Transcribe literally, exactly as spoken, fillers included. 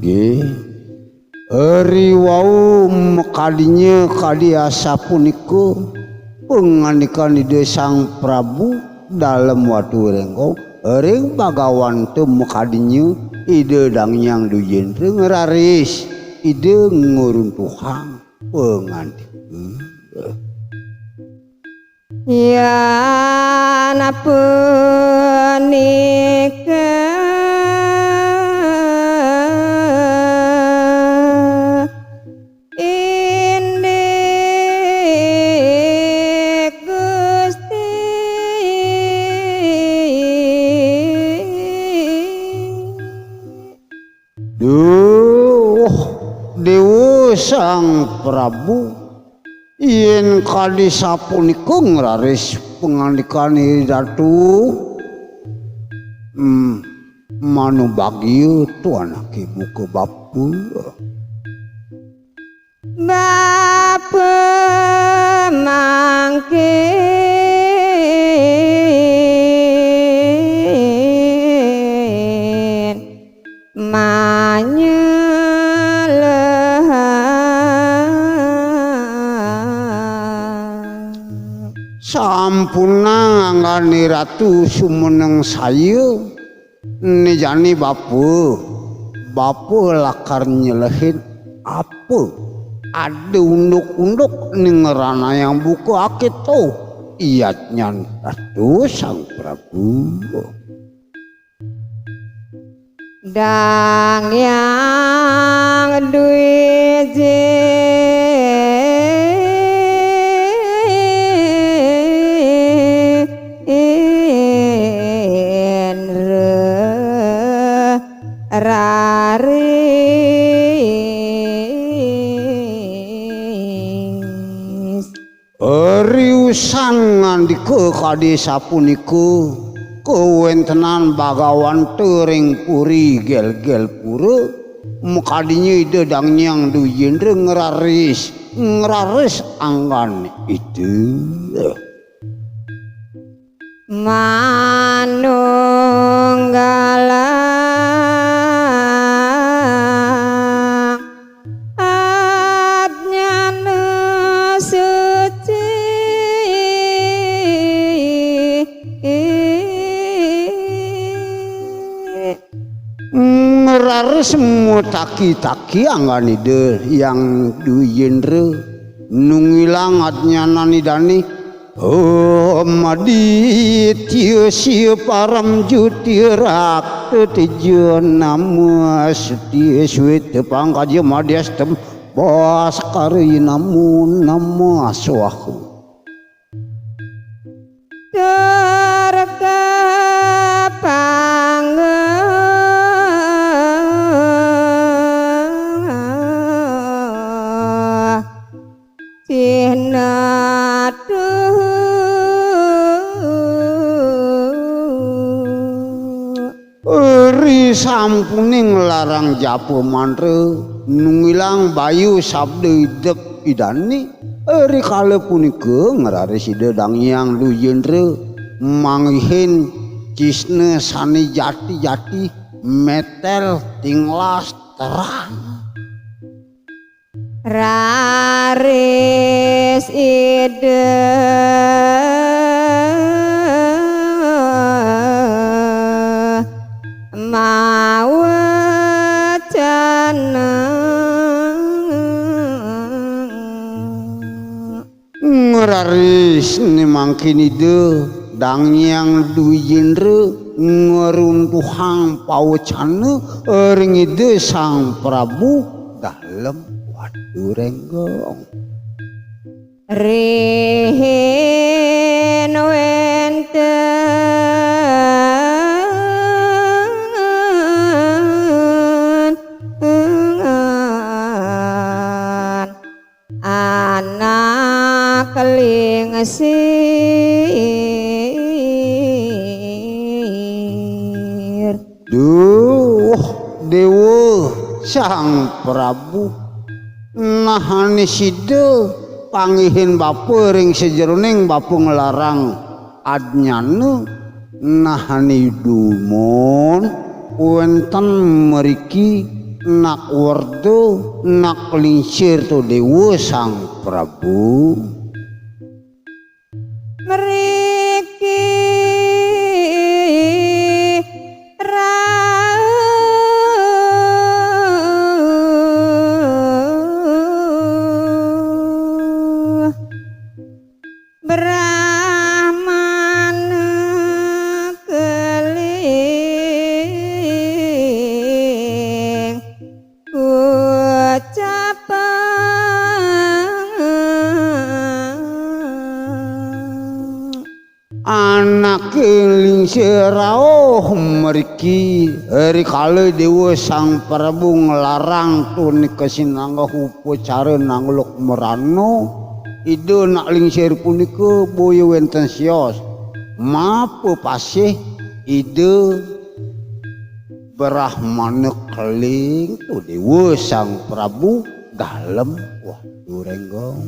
Nggih. Ri wau makadinya kadi asapunika pangandikan Ida Sang Prabu Dalem Watu Rengkong, ring bagawanta makadinya Ida Dang Hyang Dwijendra ngraris Ida ngruntuhang pangandika. Yan punika indik Gusti. Duh, Dewa Sang Prabu, yen kadi sapunika ngraris pangandikane Ratu, hmm, manubagya tu anake buka bapa. Bapa mangkin manyelehang. Sampunang anggane Ratu sumeneng saya, nijani bapa, bapa lakar nyelehin apa ada unduk-unduk ning ranayang buka aketo iyatnyan Ratu Sang Prabu. Dang Hyang Dwijendra raris. Riusan ngandika kadi sapunika, kawentenan bagawanta ring puri Gelgelpura, makadinya Ida Dang Hyang Dwijendra ngraris, ngraris anggan Ida. Manunggalang adnyana suci. Ngraris mataki-taki anggan Ida Hyang Dwijendra, nunggilang adnyanan Idane. Om Aditya Sia Param Jyoti Rakta Teja Namasti Sweta Pangkaja Madhyastam Bhaskara Namo Namo Swaha. Tur kapangga Cih natu. Ri sampuning larang japa mantra, nunggilang bayu sabda idep idane, ri kala punika ngraris Ida Dang Hyang Dwijendra manggihin cisna sane jati-jati, metel, tinglas, terang. Raris Ida mawacana. Ngraris ne mangkin Ida Dang Hyang Dwijendra ngruntuhang pawacana ring Ida Sang Prabu Dalem Watu Renggong. Rihin wenten anak lingsir. Duh, Dewa Sang Prabu, nahane sida panggihin bapa ring sajeroning bapa nglarang adnyana, nahane dumun wenten mriki Nak werda, nak lingsir tu Dewa Sang Prabu. Mriki rauh Brahmana keling ucapeng. Anake lingsir rauh mriki, rikala Dewa Sang Prabu nglarang tunika sinanggeh upacara nangluk merana, Ida nak lingsir punika boya wenten sios. Mapapasih Ida Brahmana keling tu Dewa Sang Prabu dalem Wadu Renggong.